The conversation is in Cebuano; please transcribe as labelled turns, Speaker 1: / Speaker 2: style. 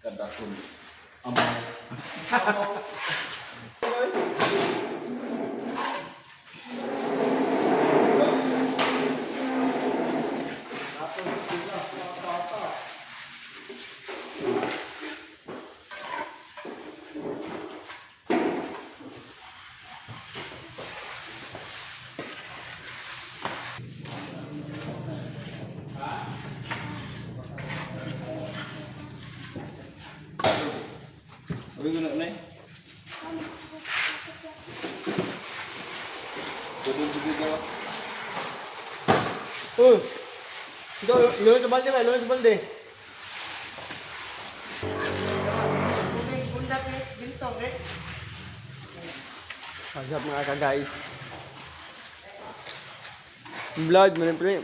Speaker 1: Kadakon. Amaw. Sabi ko na na. Pwede ka.
Speaker 2: Oh. Ito, ilunod sa balde ba? Ilunod sa balde. What's up, mga ka-guys? Vlog, man pre.